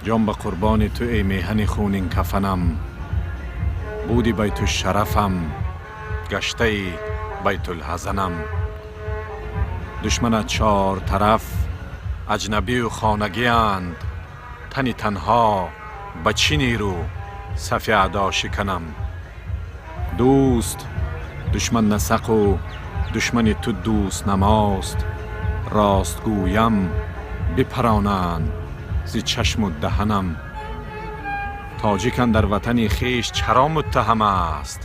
Ҷон ба қурбони ту, эй меҳани хунин кафанам. Буди байту шарафам, гаштаи байтулҳазанам. Душманат чор тараф аҷнабию хонагианд. Тани танҳо ба чӣ нерӯ сафи аъдо шиканам? Дӯст душман насақу душмани ту дӯст намост. Рост гӯям, бипаронанд зи чашму даҳанам. Тоҷик андар ватани хеш чаро муттаҳам аст?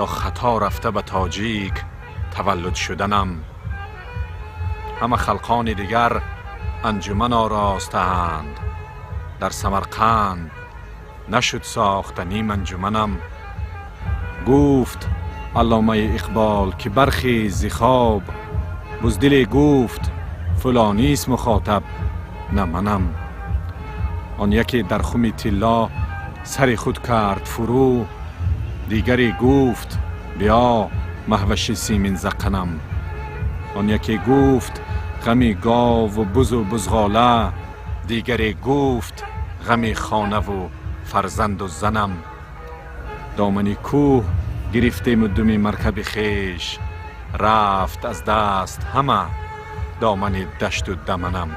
Ё хато рафта ба тоҷик таваллуд шуданам? Ҳама халқони дигар анҷуман оростаанд. Дар Самарқанд нашуд сохта ним анҷуманам. Гуфт Алломаи Иқбол, ки бархез зи хоб. Буздиле гуфт: фулонист мухотаб, на манам. Он яке дар хуми тилло сари худ кард фурӯ, дигаре гуфт: биё, маҳваши симин заққанам. Он яке гуфт: ғами гову бузу бузғола, дигаре гуфт: ғами хонаву фарзанду занам. Домани кӯҳ гирифтему думи маркаби хеш, рафт аз даст ҳама домани дашту даманам.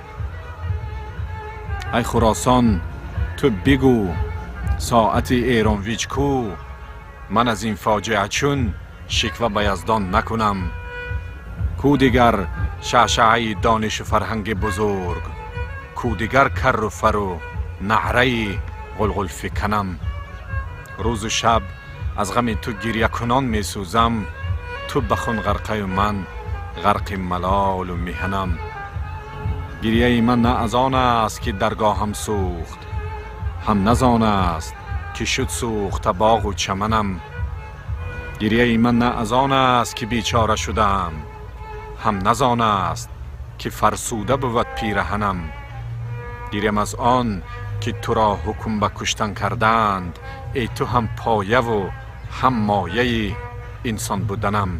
Ай Хуросон, ту бигӯ, соати Эронвиҷ кӯ? Ман аз ин фоҷиа чун шиква ба Яздон накунам? Кӯ дигар шаъшаъаи донишу фарҳанги бузург? Кӯ дигар карру фару наъраи ғулғулфиканам? Рӯзу шаб аз ғами ту гирьякунон месӯзам. Ту ба хун ғарқаю ман ғарқи малолу меҳанам. Гирьяи ман на аз он аст, ки даргоҳам сӯхт, ҳам на зон аст, ки шуд сӯхта боғу чаманам. Гирьяи ман на аз он аст, ки бечора шудаам, ҳам на зон аст, ки фарсуда бувад пираҳанам. Гирям аз он, ки туро ҳукм ба куштан карданд, эй ту ҳам появу ҳам мояи инсон буданам.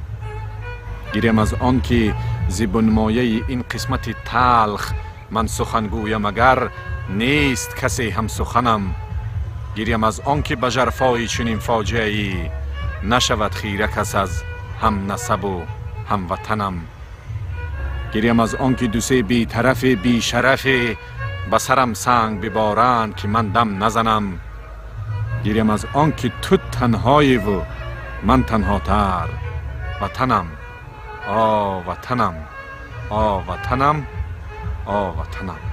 Гирям аз он, ки зи бунмояи ин қисмати талх ман сухан гӯям агар, нест касе ҳамсуханам. Гирям аз он, ки ба жарфои чунин фоҷиаӣ нашавад хира кас аз ҳам насабу ҳамватанам. Гирям аз он, ки дусе бетарафе бешарафе ба сарам санг биборанд, ки ман дам назанам. Гирям аз он, ки ту танҳоеву ман танҳотар. Ватанам, о ватанам, о ватанам, о ватанам.